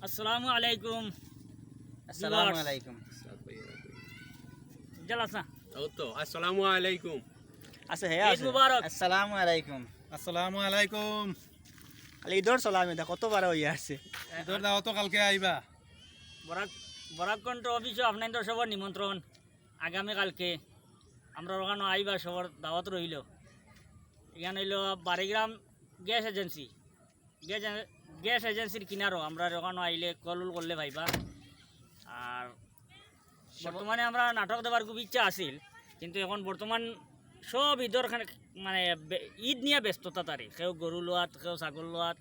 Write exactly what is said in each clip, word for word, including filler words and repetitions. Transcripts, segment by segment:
আসসালামু আলাইকুম। আসসালামু আলাইকুম। জলাসা। ও তো, আসসালামু আলাইকুম। আচ্ছা, হে ঈদ আছে। মুবারক। আসসালামু আলাইকুম। আসসালামু আলাইকুম। খালি ঈদর সালাম এটা কত বার হইয়া আছে। ঈদর দাওয়াত কালকে আইবা। বরাক বরাক কণ্ঠ অফিসো আপনাইনতর সবর নিমন্ত্রণ। আগামী কালকে আমরার ওখানো আইবা, সবর দাওয়াত রইল। এখান হইল বারিগ্রাম গ্যাস এজেন্সি, গ্যাস এজেন্সির কিনারো। আমরার ওখানো আইলে কল উল করলে পাইবা। আর বর্তমানে আমরা নাটক দেবার খুব ইচ্ছা আছিল, কিন্তু এখন বর্তমান সব ঈদর খানে, মানে বে- ঈদ নিয়া ব্যস্ততা তারি। কেউ গরু লোয়াত, কেউ ছাগল লোয়াত,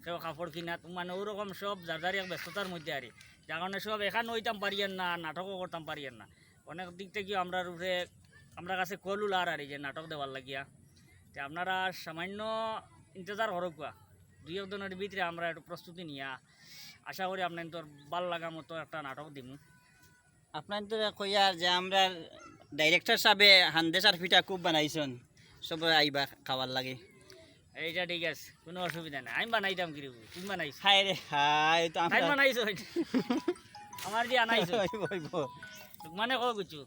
কেউ কাপড় কিনাত, মানে ওরকম সব যার যার এক ব্যস্ততার মধ্যে আরি। যার কারণে সব এখান হইতাম পারিয়ার না, নাটকও করতাম পারিয়ার না। অনেক দিক থেকে আমরার উপরে, আমরার কাছে কল উল আর আরি যে নাটক দেওয়ার লাগিয়া। তে আপনারা সামান্য ইন্তজার করুক্কা, দুই এক দিনের ভিতরে আমরা একটু প্রস্তুতি নিয়া আশা করি আপনাইনতর ভালা লাগা মতো একটা নাটক দিমু। আপনাইনতরে কইয়ার যে আমরার ডাইরেক্টর সাবে হান্দেশ আর পিঠা খুব বানাইছন, সব আইবা খাওয়ার লাগি। এইটা ঠিক আছে, কোনো অসুবিধা নাই। আমি বানাইতাম কি রে, তুমি বানাইছো? হায় রে হায়, তো আমি আমরা বানাইছো। আমার দিয়ে আনাইছো। হইব, হইব। মানে কো কিছু।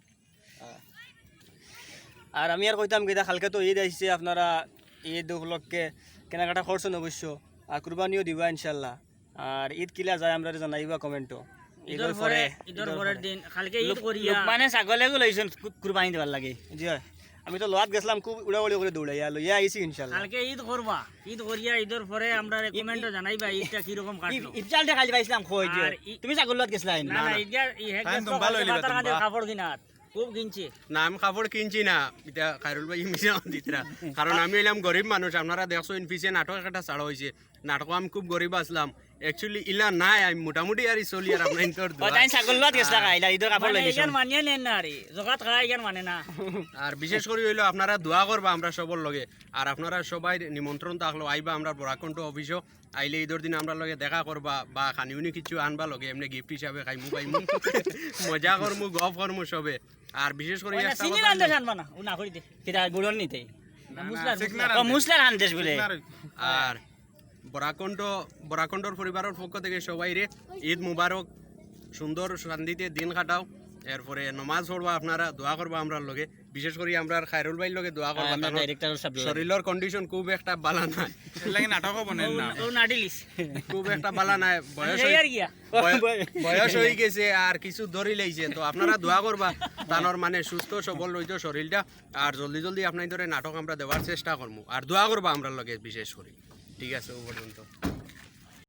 আর আমি আর কইতাম কিতা, কালকে তো ঈদ আইছে, আপনারা ঈদ উপলক্ষে কেনাকাটা করছেন অবশ্য, আর কুরবানিও দিবা ইনশাল্লাহ। আর ঈদ কিলা যায় আমরা জানাইবা কমেন্টো। ঈদর পরে, ঈদর পরের দিন, কালকে ঈদ করিয়া। মানে ছাগলে গো লইছন কু- কুরবানি দেবার লাগি। জি হয়, আমি তো লোয়াত গেছিলাম, খুব উড়াউড়ি করে দৌড়াইয়া লইয়া আইছি ইনশাল্লাহ। কালকে ঈদ করবা, ঈদ করিয়া ঈদর পরে আমরা কমেন্টো জানাইবা ঈদটা কিরকম কাটলো। ইফতালটা খালি পাইছিলাম কই যে। আর ই- তুমি ছাগল লোয়াত গেছিলাই না না? না, ঈদগাহ ই হে তাই গেছ তো ভালো হইলো বাজার তুমি, কাছে বাহ। কাপড় কিনাত, খুব কিনছে। না, আমি কাপড় কিনছি না, এটা খায়রুল ভাই মিছা দিতরা। কারণ আমি হইলাম গরিব মানুষ, আপনারা দেখছো ইন পিছে নাটক একটা ছাড়া হইছে। নাটক আমি খুব গরিব আসলাম, অ্যাকচুয়ালি ইলা নাই, আমি মোটামুটি আর চলি। আর আপনাইনতর ও দোয়া। তাই ছাগল লোয়াত গেছিলা খাইলা ঈদর কাপড় মানে লই এখান মানিয়ে নেন না রে, জগাত খায় এখান মানে না। আর বিশেষ করি হইলো আপনারা দোয়া করবা আমরা সবর লগে, আর আপনারা সবাই নিমন্ত্রণ থাকলো, আইবা আমরা বরাকণ্ঠ অফিসো, আইলে ঈদর দিন আমরা লগে দেখা করবা বা খানিউনি কিছু আনবা লগে, এমনি গিফট হিসাবে খাইমু খাইমু, মজা করমু, গফ করমু সবে। আর বিশেষ করি ওই না, একটা চিনি কথা রান্ধে জানবা না, ও না করি দে। কিতা গুড়র নিতে? না, মুসলার, ঠিক না মুসলার। ও মুসলার হান্দেশ বলে। না রে। আর বরাকণ্ঠ, বরাকণ্ঠর পরিবারর পক্ষ থেকে সবাইরে ঈদ মুবারক, সুন্দর শান্তিতে দিন কাটাও। এরপরে নমাজ পড়বা আপনারা, দোয়া করবা আমরার লগে, বিশেষ করি আমরার খায়রুল ভাইর লগে দোয়া করবা। আমরা তানর ডাইরেক্টর সাহেব লগে। শরীরর কন্ডিশন খুব একটা বালা নাই, এর লাগি নাটকও বনেন না। ও নাটিলিস। খুব একটা বালা নাই, বয়স এই হই- আর গিয়া। বয়- বয়স হয়ে গেছে আর কিছু ধরি লাইছে, তো আপনারা দোয়া করবা তানর মানে সুস্থ সবল রইতো শরীরটা, আর জলদি জলদি আপনাইনতরে নাটক আমরা দেওয়ার চেষ্টা করমু, আর দোয়া করবা আমরার লগে বিশেষ করি। ঠিক আছে, ও পর্যন্ত।